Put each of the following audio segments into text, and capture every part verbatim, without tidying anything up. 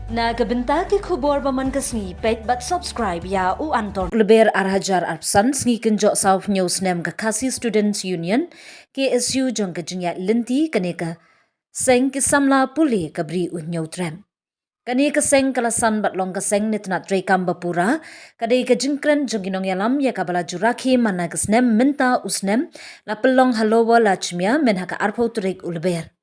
Na ka bynta ki khubor ba man ka sngi, peit bad subscribe ïa u Anton. Lber ar hajar arphew san, sngi kynjoh sawphew hynñiew snem, ka Khasi Students Union, K S U, jong ka jingïaid lynti kane ka seng ki samla pule ka Bri U Hynñiewtrep. Kane ka seng ka la san bad long ka seng ne tnat treikam ba pura, ka dei ka jingkren jong ki nongïalam ïa kaba la ju rakhe man la ka snem mynta u snem, la pynlong ha Lower Lachmia, myn ha ka arphew tarik u Lber.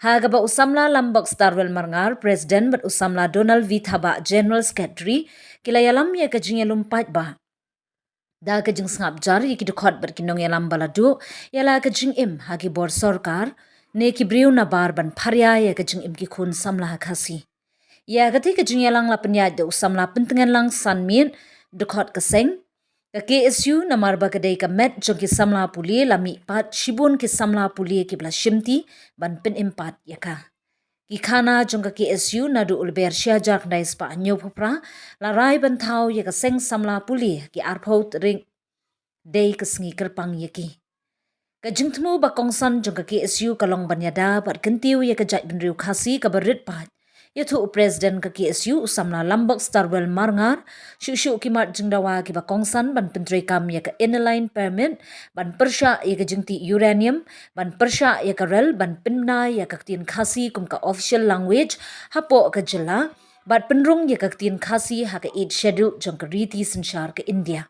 Ha kaba u samla Lambok Starwell Marngar, President, bad u samla Donald V Thabah, General Secretary, ki la ïalam ïa ka jingïalum paidbah da ka jingsngap jar ïa ki dkhot bad ki nongïalam ba la duh ïa la ka jingim ha ki bor sorkar ne ki briew nabar ban pharia ïa ka jingim ki khun samla Khasi. Ïa kata ka jingïalang la pynïaid da u samla Pyntngenlang Sanmiet, dkhot ka seng. Ka K S U, namar ba ka dei ka met jong ki samla pule, la mih pat shibun ki samla pule kiba la shimti ban pynim pat ïa ka. Ki khana jong ka K S U naduh u Lber shi hajar khyndai spah hynñiewphew phra la rai ban thaw ïa ka seng samla pule ha ki arphew tarik, dei ka sngi kyrpang ïa ki. Ka jingthmu ba kongsan jong ka K S U ka long ban ïada bad kyntiew ïa ka jaitbynriew Khasi kaba rit paid. Ïathuh u President ka K S U, u samla Lambok Starwell Marngar, shuh shuh ki mat jingdawa kiba kongsan ban pyntreikam ïa ka Inner Line Permit, ban pyrshah ïa ka jingtih uranium, ban pyrshah ïa ka rel, ban pynbna ïa ka ktien Khasi kum ka official language hapoh ka jylla, bad pynrung ïa ka ktien Khasi ha ka Eighth Schedule jong ka riti synshar ka India.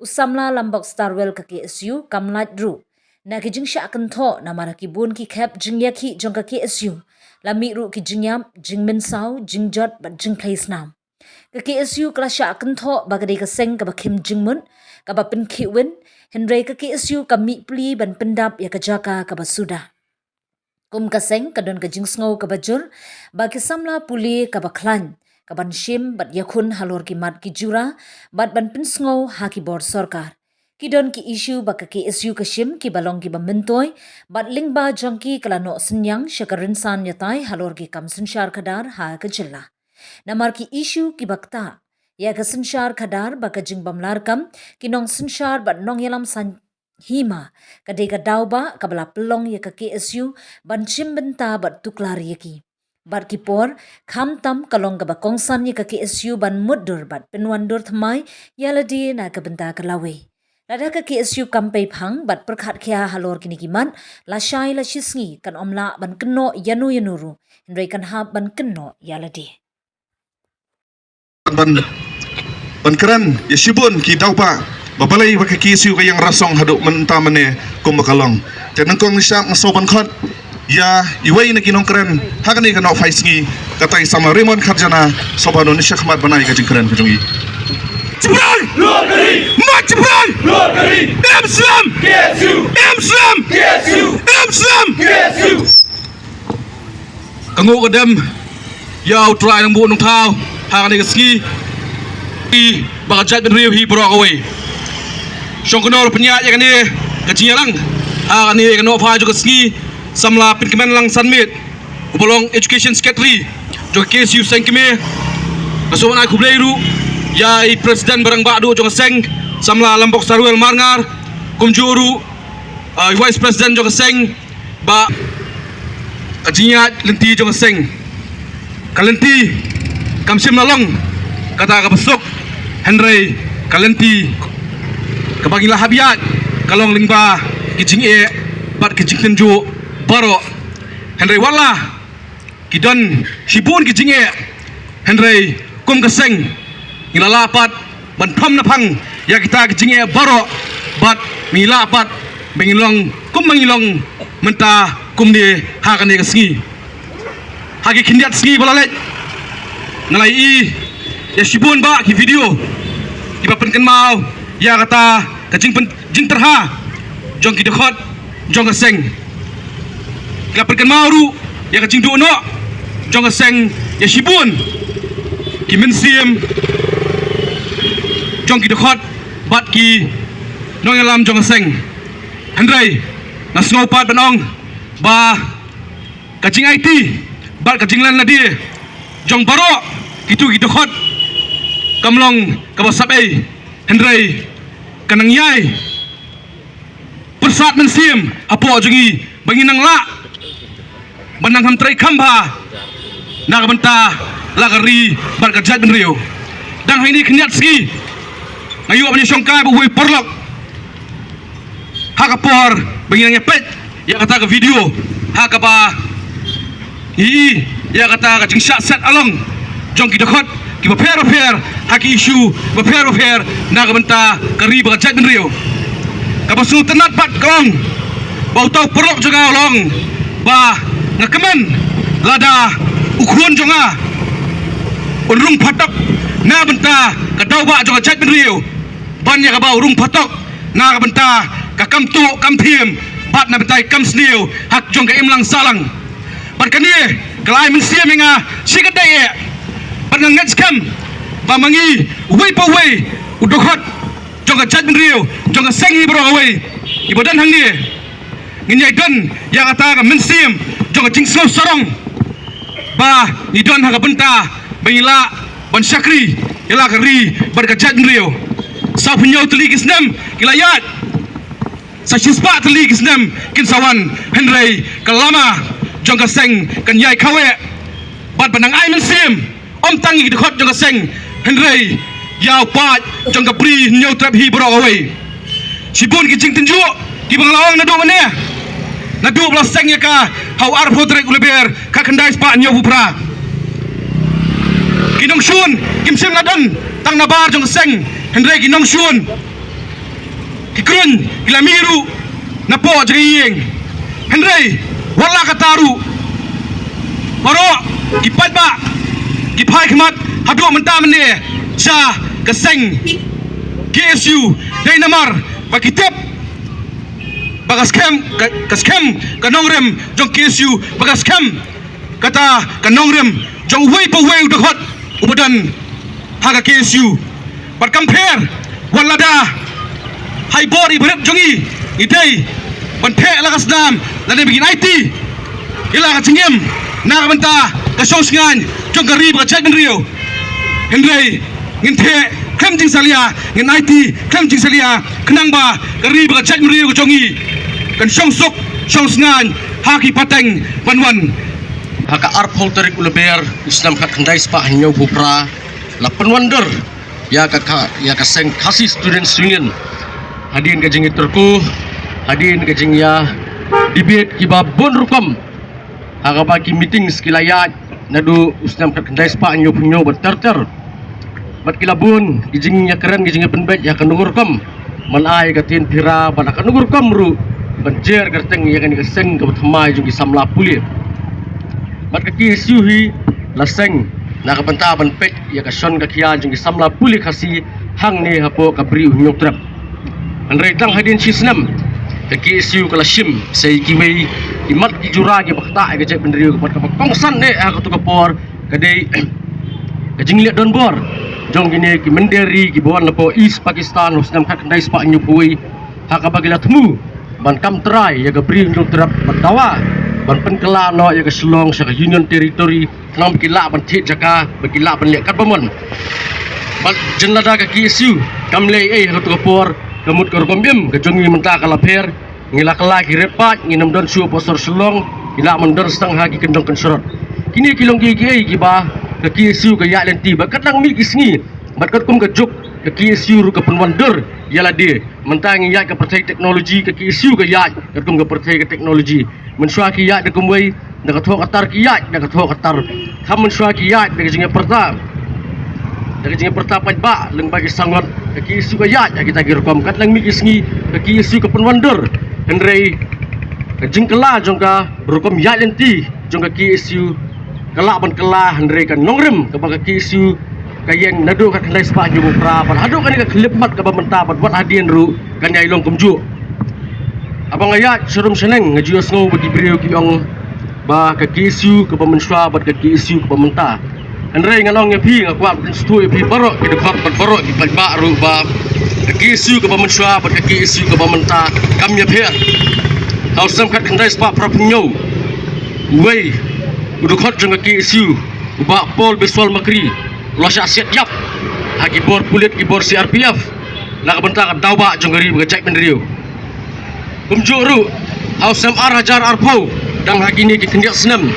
U samla Lambok Starwell, ka K S U kam lait ruh na ki jingshah kynthoh, namar ha ki bun ki khep jingïakhih jong ka K S U la mih ruh ki jingïap, jingmynsaw, jingjot bad jingphlei snam. Ka K S U ka la shah kynthoh ba ka dei ka seng kaba khim jingmut, kaba pynkhih win, hynrei ka K S U ka mih pli ban pyndap ïa ka jaka kaba suda. Kum ka seng ka don ka jingsngew kaba jur ba ki samla pule kaba khlaiñ ka ban shim bad ïakhun halor ki mat ki jura bad ban pynsngew ha ki bor sorkar. Ki don ki issue ba ka K S U ka shim kiba long kiba myntoi, bad lyngba jong ki ka la noh synñiang sha ka rynsan ïatai halor ki kam synshar khadar ha ka jylla. Namar ki issue kiba ktah ïa ka synshar khadar bad ka jingbymlarkam, ki nongsynshar bad nongïalam saiñ hima, ka dei ka daw ba kaba la pynlong ïa ka K S U ban shim bynta bad tuklar ïa ki. Bad ki por, khamtam ka long kaba kongsan ïa ka K S U ban mutdur bad pynwandur thymmai ïa lade na ka bynta ka lawei. Lada ka K S U kam pei phang bad pyrkhat khia halor kine ki mat, lashai lashisngi kan ym lah ban kynnoh ïano ïano ruh, hynrei kan hap ban kynnoh ïa lade. Ban, ban kren ïa shibun ki daw ba, ba balei ba ka K S U ka ïeng rasong haduh mynta mynne kum ba ka long. Te nyngkong nyngshap nga sngewbha ban khot ïa iwei na ki nongkren ha kane ka nohphai sngi, katai samla Raymond Kharjana, sngewbha ban wan shakhmat ban ai ka jingkren ka jong i. Jingpyrshang! Luar kari! Mat jingpyrshang! Luar kari! Em slem! K S U! Em slem! K S U! Em slem! K S U! Ka nguh ka dem ïa U Trai Nongbuh Nongthaw ha kane ka sngi, i ba ka jaitbynriew hi baroh kawei. Shong kynnoh pynïaid ïa kane ka jingïalang ha kane ka nohphai jong ka sngi, samla Pynkmenlang Sanmiet, uba long Education Secretary jong ka K S U Seng Kmie. Nga sngewbha ban ai khublei ruh ïa i President ba rangbah duh jong ka seng, samla Lambok Starwell Marngar, kumjuh ruh, ah, i Vice President jong ka seng, ba ka jingïaid lynti jong ka seng, ka lynti kam shym la long kata kaba suk, hynrei ka lynti kaba ngi la hap ïaid ka long lyngba ki jingeh bad ki jingtynjuh baroh. Hynrei wat la ki don shibun ki jingeh, hynrei kum ka seng ngi la lah pat ban pham na phang ïa kita ki jingeh baroh, bad ngi lah pat ba ngin long kum ba ngi long mynta kumne ha kane ka sngi. Ha ki khyndiat sngi ba la leit, nga la ïohi ïa shibun bah ki video kiba pynkynmaw ïa kata ka jingpyn-, jingtyrha jong ki dkhot jong ka seng. Ki la pynkynmaw ruh ïa ka jingduh noh jong ka seng ïa shibun ki mynsiem jong ki dkhot bad ki nongïalam jong ka seng. Hynrei nga sngew pat ban ong ba ka jingaiti bad ka jinglen lade jong baroh kito ki dkhot kam long kaba sap ei, hynrei ka nang ïai pyrsad mynsiem hapoh jong ngi ba ngin nang lah ban nang kham trei kham bha na ka bynta la ka ri bad ka jaitbynriew. Dang ha kine khyndiat sngi nga ïoh ban ïashongkai bad uwei u paralok ha ka por ba ngi nang ïa peit ïa kata ka video ha kaba i ïa kata ka jingshah set along jong ki dkhot kiba pher ba pher ha ki issue ba pher ba pher na ka bynta ka ri bad ka jaitbynriew. Kaba sngewtynnat pat ka long ba uta u paralok jong nga u la ong ba nga kmen lada u khun jong nga un rung phatok na bynta ka daw ba jong ka jaitbynriew ban ïa kaba u rung phatok na ka bynta ka kam tuh kam thiem bad na bynta ka kam sniew ha jong ka imlang sahlang. Bad kane ka la ai mynsiem ïa nga shikatdei eh bad nga ngeit skhem ba ma ngi uwei pa uwei u dkhot jong ka jaitbynriew jong ka seng hi baroh kawei iba don hangne ngin ïai don ïa kata ka mynsiem jong ka jingsngew sarong ba ngi don ha ka bynta ba ngi lah ban shakri ïa la ka ri bad ka jaitbynriew. Sawphew hynñiew tylli ki snem ki la ïaid, sa shispah tylli ki snem kin sa wan, hynrei ka lama jong ka seng kan ïai khaw eh bad ba nang ai mynsiem ym tang ïa ki dkhot jong ka seng hynrei ïa u paid jong ka Bri Hynñiewtrep hi baroh kawei. Shibun ki jingtynjuh kiba nga la ong naduh mynne, naduh ba la seng ïa ka ha u arphew tarik u Lber khatkhyndai spah hynñiewphew phra. Ki nongshun kim shym la don tang na bar jong ka seng hynrei ki nongshun ki kren ki la mih ruh na poh jong ka ïing. Hynrei wat la kata ruh baroh ki paidbah ki phai khmat haduh mynta mynne sha ka seng K S U dei namar ba ki tip ba ka skhem ka, ka skhem ka nongrim jong K S U ba ka skhem kata ka nongrim jong uwei pa uwei u dkhot uba don ha ka K S U. Bad kam pher wat lada ha i bor i barit jong i i dei ban theh la ka snam lane ba ngin aiti ïa la ka jingim na ka bynta ka shongsngaiñ jong ka ri bad ka jaitbynriew. Hynrei ngin theh khlem jingsalia, ngin aiti khlem jingsalia khnang ba ka ri bad ka jaitbynriew ka jong i kan shongsuk shongsngaiñ ha ki pateng ban wan. Ha ka arphew tarik u Lber u snem khatkhyndai spah hynñiewphew phra la pynwandur ïa ka, ka ïa ka seng Khasi Students Union hadien ka jingïatyrko, hadien ka jingïa debate kiba bun rukom ha kaba ki meetings ki la ïaid naduh u snem khatkhyndai spah hynñiewphew hynñiew bad ter ter. Bad ki la bun ki jingïakren ki jingïapynbeit ïa kano ka rukom ban ai ka ktien phira bad ïa kano ka rukom ruh ban jer kyrteng ïa kane ka seng kaba thymmai jong ki samla pule. Bad ka K S U hi la seng na ka bynta ban peit ïa ka shon ka khia jong ki samla pule Khasi hangne hapoh ka Bri u Hynñiewtrep. Hynrei tang hadien shi snem ka K S U ka la shim sa ïa kiwei ki mat ki jura kiba ktah ïa ka jaitbynriew bad kaba kongsan eh ha kato ka por ka dei ka jingleh donbor jong kine ki mynder ri kiba wan napoh East Pakistan ha u snem khatkhyndai spah hynñiewphew wei ha kaba ki la thmu ban kam trai ïa ka Bri u Hynñiewtrep bad dawa ban pynkylla noh ïa ka Shillong sha ka Union Territory khnang ba ki lah ban thied jaka, ba ki lah ban leh katba mon. Bad jin lada ka K S U kam leh ei ha kato ka por, ka mut ka rukom im ka jong ngi mynta ka la pher. Ngi la kylla ki rit paid, ngin ym don shuh hapoh sor Shillong, ngi lah ban don tang ha ki kyndong kynshrot. Kine ki long kiei kiei kiba ka K S U ka ïaid lynti bad katba nang mih ki sngi bad katkum ka juk ka K S U ruh ka pynwandur ïa lade. Mynta ngi ïaid ka pyrthei teknoloji, ka K S U ka ïaid katkum ka pyrthei ka teknoloji. Mynshuwa ki ïaid da kumwei, da ka thoh ka tar ki ïaid da ka thoh ka tar. Kham mynshuwa ki ïaid da ka jingïapyrta, da ka jingïapyrta paidbah lyngba ki sangot. Ka K S U ka ïaid ha kita ki rukom. Katba nang mih ki sngi ka K S U ka pynwandur. Hynrei ka jingkylla jong ka rukom ïaid lynti jong ka K S U ka lah ban kylla, hynrei ka nongrim kaba ka K S U ka ïeng naduh khatkhyndai spah hynñiewphew phra bad haduh kane ka khyllipmat kaba mynta bad wat hadien ruh kan ïai long kumjuh. Haba nga ïaid sharum shaneng nga ju ïohsngew ba ki briew ki ong ba ka K S U kaba mynshuwa bad ka K S U kaba mynta. Hynrei ngan ong ïa phi, nga kwah ban pynsngewthuh ïa phi baroh ki dkhot bad baroh ki paidbah ruh ba ka K S U kaba mynshuwa bad ka K S U kaba mynta kam ïapher. Ha u snem khatkhyndai spah phra phew hynñiew, uwei u dkhot jong ka K S U, u Bah Paul Biswal Makri, u la shah siat ïap ha ki bor pulit, ki bor C R P F na ka bynta ka daw bah jong ka ri bad ka jaitbynriew. Kumjuh ruh ha u snem ar hajar arphew, dang ha kine ki khyndiat snem,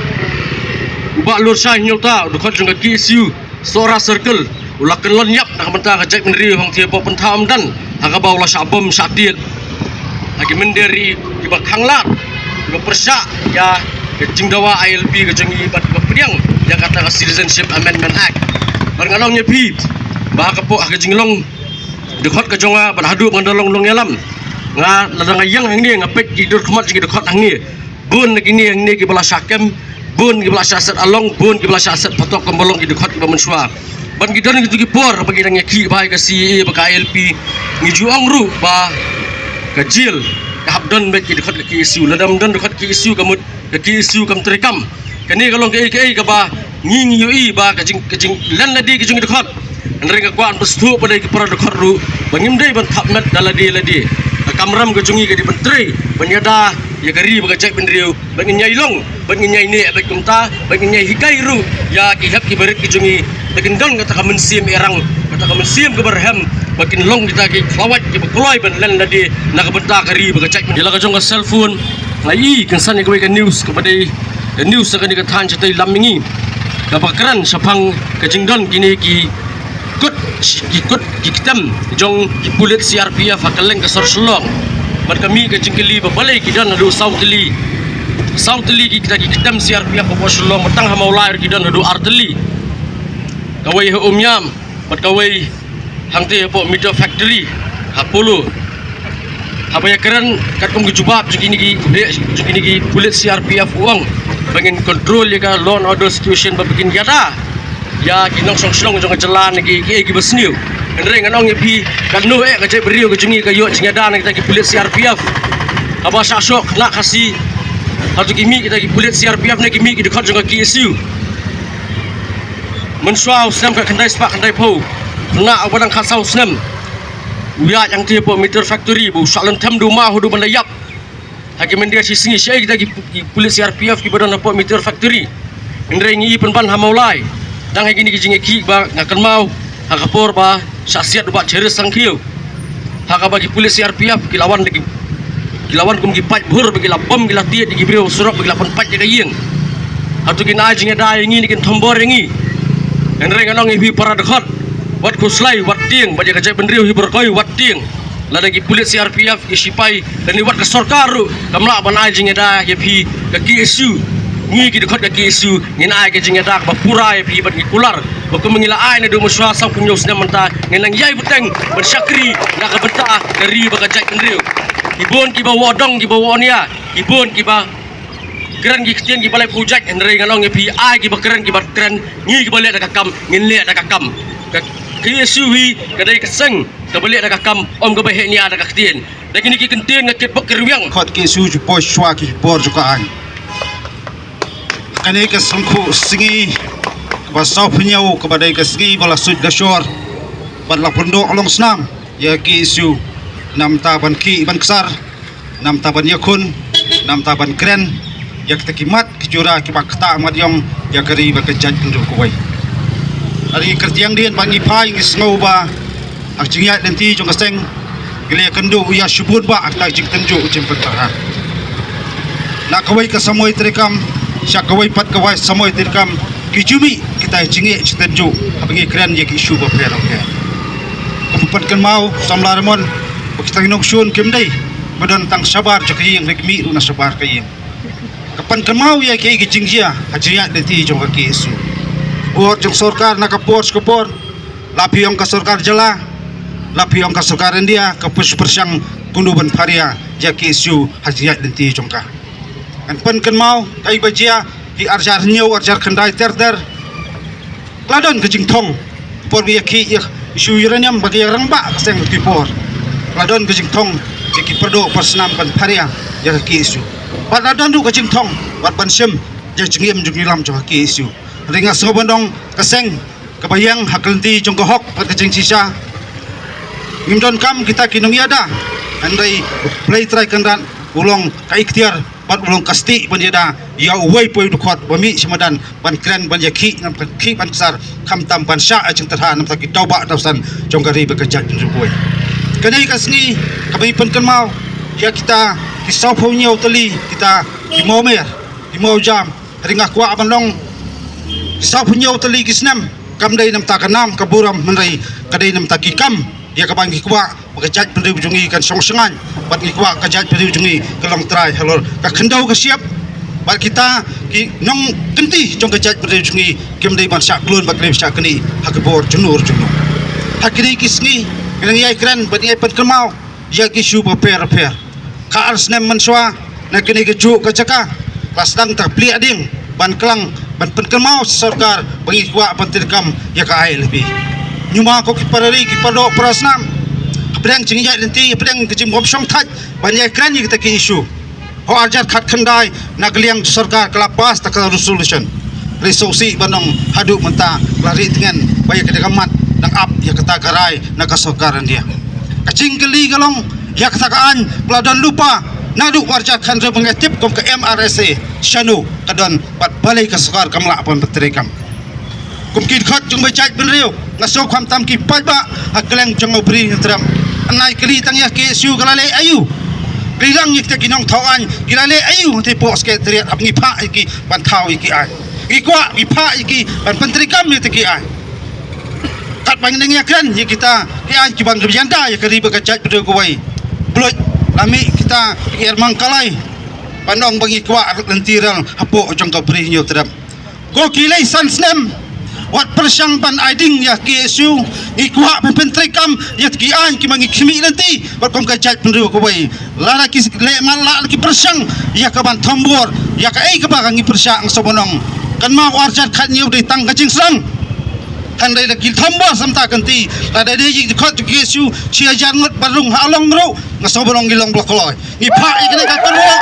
U Bah Lurshai Hynñiewta, u dkhot jong ka K S U Sohra Circle, u la kyllon ïap na ka bynta ka jaitbynriew hangtei hapoh Pynthor Umdan, ha kaba u la shah bom shah tied ha ki mynder ri kiba khanglad, kiba pyrshah ïa ka jingdawa I L P ka jong ngi bad kiba pdiang ïa kata ka Citizenship Amendment Act. Bad ngan ong ïa phi ba ha ka poh, ha ka jinglong dkhot ka jong nga bad haduh ba ngan da long nongïalam, nga, lada nga ïeng hangne nga peit ki dur khmat jong ki dkhot hangne, bun na kine hangne kiba la shah kem, bun kiba la shah set along, bun kiba la shah set patok kumba long ki dkhot kiba mynshuwa. Bad ngi don kito ki por ba ngi dang ïakhih bha ïa ka C A A bad ka I L P, ngi ju ong ruh ba ka jail ka hap don beit ki dkhot ka K S U, lada ym don dkhot K S U ka mut ka K S U kam treikam. Kane ka long kaei kaei kaba ngi, ngi ïohi ba ka jing, ka jinglen lade ka jong ki dkhot. Hynrei nga kwah ban pynsngewthuh pat ïa ki para dkhot ruh ba ngim dei ban thap met da lade lade. Ka kamram ka jong ngi ka dei ban trei ban ïada ïa ka ri bad ka jaitbynriew, bad ngin ïai long, bad ngin ïai neh bad kumta, bad ngin ïai hikai ruh ïa ki hep ki barit ki jong ngi, ba kin don kata ka mynsiem ïarang, kata ka mynsiem kaba rhem, ba kin long kita ki khlawait kiba kloi ban len lade na ka bynta ka ri bad ka jaitbynriew. Ïa la ka jong ka cellphone, nga i kynsan ïa kawei ka news kaba dei ka news na kane ka thaiñ shatei lam mihngi, kaba kren shaphang ka jingdon kine ki kut, ki kut ki ktem jong ki pulit C R P F ha kylleng ka sor Shillong. Bad ka mih ka jingkylli ba balei ki don haduh saw tylli, saw tylli ki, kita ki ktem C R P F hapoh Shillong, bad tang ha Mawlai ruh ki don haduh ar tylli. Kawei ha Umiam bad kawei hangtei hapoh Meter Factory ha Polo. Haba ïakren katkum ki jubab jong kine ki, jong kine ki pulit C R P F, u ong ba ngin control ïa ka law and order situation, ba kin ïada ïa ki nongshong shnong jong ka jylla na ki, kiei kiba sniew. Hynrei ngan ong ïa phi, katno eh ka jaitbynriew ka jong ngi ka ïoh jingïada na kita ki pulit C R P F? Haba shah shoh khynnah Khasi, hato ki mih kita ki pulit C R P F ne ki mih ki dkhot jong ka K S U? Mynshuwa u snem khatkhyndai spah khyndaiphew, khynnah uba dang khatsaw snem, u ïaid hangtei hapoh Meter Factory, ba u shah lynthem da u maw haduh ban da ïap ha ki mynder shisngi. Shaei kita ki, ki pulit C R P F kiba don hapoh Meter Factory? Hynrei ngi i pynban ha Mawlai, dang ha kine ki jingïakhih ba nga kynmaw ha ka por ba shah siat u Bah Cheris Sangkhiew, ha kaba ki pulit C R P F ki la wan da ki, ki la wan kum ki paid bhur, ba ki la bom, ki la tied ïa ki briew surok, ba ki la pynpait ïa ka ïing. Hato kin ai jingïada ïa ngi ne kin thombor ïa ngi? Hynrei ngan ong ïa phi para dkhot, wat khuslai wat tieng, bad ïa ka jaitbynriew hi baroh kawei wat tieng. Lada ki pulit C R P F, ki sipai, lane wat ka sorkar ruh kam lah ban ai jingïada ïa phi, ka K S U, ngi ki dkhot ka K S U ngin ai ka jingïada kaba pura ïa phi bad ngi kular ba kumba ngi la ai naduh mynshuwa sawphew hynñiew snem mynta, ngin nang ïai bteng ban shakri na ka bynta ka ri bad ka jaitbynriew. Ki bun kiba wad dong, kiba wad nia, ki bun kiba kren ki ktien kiba laiphew jait, hynrei ngan ong ïa phi, ai kiba kren kiba kren, ngi kiba leh da ka kam ngin leh da ka kam. Ka K S U hi ka dei ka seng kaba leh da ka kam, ym kaba heh nia da ka ktien. Da kine ki kyntien nga kitbok kyrwiang. Khot K S U ju poi shuwa ki por ju ka aiñ. Kane ka sngewthuh sngi kaba sawphew hynñiew, kaba dei ka sngi ba la suit la shor bad la pynduh long snam ïa ka K S U, namta ban khih ban ksar, namta ban ïakhun, namta ban kren ïa kita ki mat ki jura kiba ktah mat ïong ïa ka ri bad ka jaitbynriew kawei. Ar ngi kyrtiang dien bad ngi phai, ngi sngew ba ha ka jingïaid lynti jong ka seng ngi la ïakynduh ïa shibun bah ha kita ki jingtynjuh jingpynpyrkhat. Na kawei ka samoi treikam sha kawei pat kawei samoi treikam, ki ju mih kita ki jingeh jingtynjuh haba ngi kren ïa ki issue bapher bapher. Ka pynkynmaw samla Raymond ba kita ki nongshun kim dei ba don tang shabar jong ka ïing, hynrei ki mih ruh na shabar ka ïing. Ka pynkynmaw ïa kiei ki jingjia ha jingïaid lynti jong ka K S U. Bor jong sorkar na ka por sha ka por, la phi ong ka sorkar jylla, la phi ong ka sorkar India, ka pyrshang kumno ban pharia ïa ka K S U ha jingïaid lynti jong ka. Ngan pynkynmaw kaei ba jia, ki arjar hynñiew, arjar khyndai ter ter. Ka la don ka jingthong por ba ïakhih ïa issue uranium, ba ki ïa rangbah ka seng ki por. Ka la don ka jingthong ïa ki pyrduh pyrsnam ban pharia ïa ka K S U. Bad la don ruh ka jingthong bad ban shim ïa ka jingim jong ki lam jong ka K S U. Hynrei nga sngew ban ong ka seng kaba ïeng ha ka lynti jong ka hok bad ka jingshisha. Ngim donkam kita ki nongïada, hynrei U Blei Trai Kynrad u long ka iktiar bad u long ka stieh ban ïada ïa uwei pa uwei u dkhot ba mih sha madan ban kren ban ïakhih, ban khih ban ksar, khamtam ban shah ïa ka jingtyrha namar ki tawbah tawsan jong ka ri bad ka jaitbynriew kawei. Kane ka sngi kaba ngi pynkynmaw ïa kita ki sawphew hynñiew tylli kita ki mawmer, ki mawjam, hynrei nga kwah ban long Sawphew hynñiew tylli ki snem kam dei namta ka nam ka burom, hynrei ka dei namta ki kam ïa kaba ngi kwah ba ka jaitbynriew jong ngi kan shong shngaiñ, bad ngi kwah ka jaitbynriew jong ngi ka long trai halor ka khyndew ka shyiap. Bad kita ki nongkynti jong ka jaitbynriew jong ngi kim dei ban shah klun bad kim dei ban shah knieh ha ki bor jong no jong no. Ha kine ki sngi ngi dang ïai kren bad ïai pynkynmaw ïa ki issue bapher bapher. Ka ar snem mynshuwa na kane kajuh ka jaka la sdang ta plie ding ban klang ban pynkynmaw sorkar ba ngi kwah ban treikam ïa ka I L P. Ngi ma ko ki para ri ki para doh para snam, hapdeng jingïaid lynti, hapdeng ka jingbym shong thait ban ïai kren ïa kita ki issue. Ha u arhajar khatkhyndai na ka liang sorkar ka la pass ta ka resolution. Hynrei sngewsih ban ong haduh mynta la ri tngen ba ïa kata ka mat dang ap ïa kata ka rai na ka sorkar India. Ka jingkylli ka long ïa kata ka aiñ ba la don lypa naduh u arhajar khathynriew ba ngi tip kum ka M R S A, shano ka don bad balei ka sorkar kam lah ban pyntreikam. Kum ki dkhot jong ka jaitbynriew nga sngew khamtam ki paidbah ha kylleng jong ka Bri Hynñiewtrep. Ngi kylli tang ïa ka K S U ka la leh aïu. Kylli lang ïa kita ki nongthaw aiñ ki la leh aïu hangtei hapoh Secretariat haba ngi phah ïa ki ban thaw ïa ki aiñ. Ngi kwah ngi phah ïa ki ban pyntreikam ïa kita ki aiñ. Katba ngi dang ïakren ïa kita ki aiñ kiba ngi ïada ïa ka ri bad ka jaitbynriew kawei, pynlut la mih kita ki ermang kalai ban ong ba ngi kwah lynti rel hapoh jong ka Bri Hynñiewtrep. Ko ki lei san snem wat pyrshang ban ai ding ïa ka K S U. Ngi kwah ban pyntreikam ïa ki aiñ kiba ngi khmih lynti bad kum ka jaitbynriew kawei. Lada ki leh man la ki pyrshang ïa ka ban thombor ïa kaei kaba ka ngi pyrshah, nga sngew ban ong kynmaw u arhajar khathynñiew dei tang ka jingsdang. Hynrei da ki thombor samta kynti lada dei ïa ki dkhot jong ka K S U shi hajar ngut ba rung ha Long ruh, nga sngew ban ong ngi long ba la kloi. Ngi phah ïa kane ka kyrwoh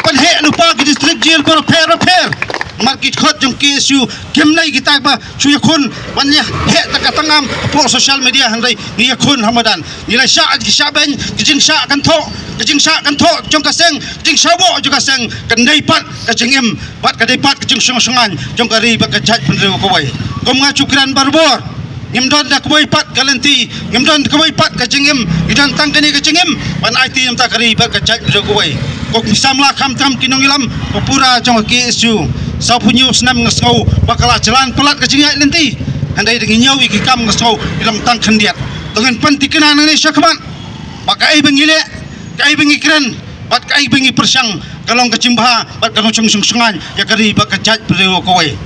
ban heh lypa ki district jail bapher bapher. Namar ki dkhot jong ka K S U kim dei kita ba shu ïakhun ban ïa heh ta ka tnat hapoh social media, hynrei ngi ïakhun ha madan. Ngi la shah ki shah beiñ, ki jingshah kynthoh, ki jingshah kynthoh jong ka seng, ki jingshah bok jong ka seng, kan dei pat ka jingim bad ka dei pat ka jingshong shngaiñ jong ka ri bad ka jaitbynriew kawei. Kum nga ju kren barabor, ngim don da kawei pat ka lynti, ngim don da kawei pat ka jingim, ngi don tang kane ka jingim ban aiti namta ka ri bad ka jaitbynriew kawei. Ko ki samla khamtam ki nongïalam ba pura jong ka K S U, sawphew hynñiew snem nga sngew ba ka la jlan palat ka jingïaid lynti. Hynrei da ngi ñiew ïa ki kam nga sngew ngi long tang khyndiat. To ngin pynthikna nangne shakhmat ba kaei ba ngi leh, kaei ba ngi kren bad kaei ba ngi pyrshang ka long ka jingbha bad ka long shong shngaiñ ïa ka ri bad ka jaitbynriew kawei.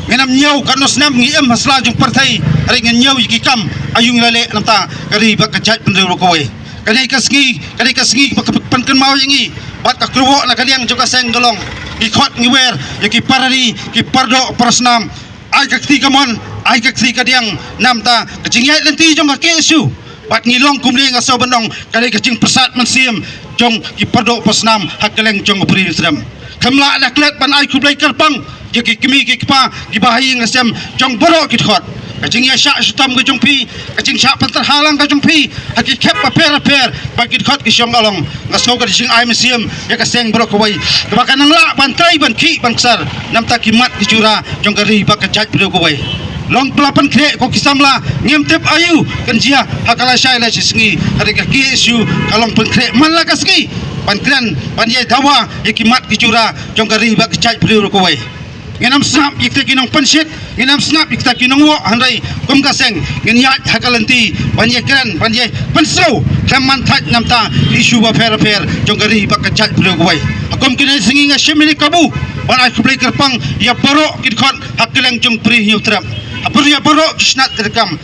Ngin ym ñiew katno snem ngi im ha sla jong pyrthei hynrei ngin ñiew ïa ki kam aïu ngi la leh namta ka ri bad ka jaitbynriew kawei. Kane ka sngi, kane ka sngi ba ka pynkynmaw ïa ngi bad ka kyrwoh na ka liang jong ka seng ka long, ngi khot ngi wer ïa ki para ri, ki para doh para snam. Ai ka kti kamon, ai ka kti kadiang namta ka jingïaid lynti jong ka K S U. Bad ngi long kumne, nga sngew ban ong ka dei ka jingpyrsad mynsiem jong ki para doh para snam ha kylleng jong ka Bri Hynñiewtrep. Khlem lah da klet ban ai khublei kyrpang ïa ki kmie ki kpa, ki bahaïing hasem jong baroh ki dkhot. Ka jingïashah shitom ka jong phi, ka jingshah pyntrei halang ka jong phi ha ki khep bapher bapher ba ki dkhot ki shong ka long, nga sngew ka dei jingai mynsiem ïa ka seng baroh kawei kaba kan nang lah ban trei ban khih ban ksar namta ki mat ki jura jong ka ri bad ka jaitbynriew kawei. Long pla pynkhreh ko ki samla, ngim tip aïu kan jia ha ka lashai lashisngi, hynrei ka K S U ka long pynkhreh man la ka sngi ban kren ban ïai dawa ïa ki mat ki jura jong ka ri bad ka jaitbynriew kawei. Ngin ym sngap ïa kita ki nongpynshit, ngin ym sngap ïa kita ki nongwoh, hynrei kum ka seng ngin ïaid ha ka lynti ban ïai kren ban ïai pynsngew khlem man thait namta ki issue bapher bapher jong ka ri bad ka jaitbynriew kawei. Ha kum kine sngi nga shim ïa kane ka kabu ban ai khublei kyrpang ïa baroh ki dkhot ha kylleng jong Bri Hynñiewtrep, ha baroh ki shnat treikam.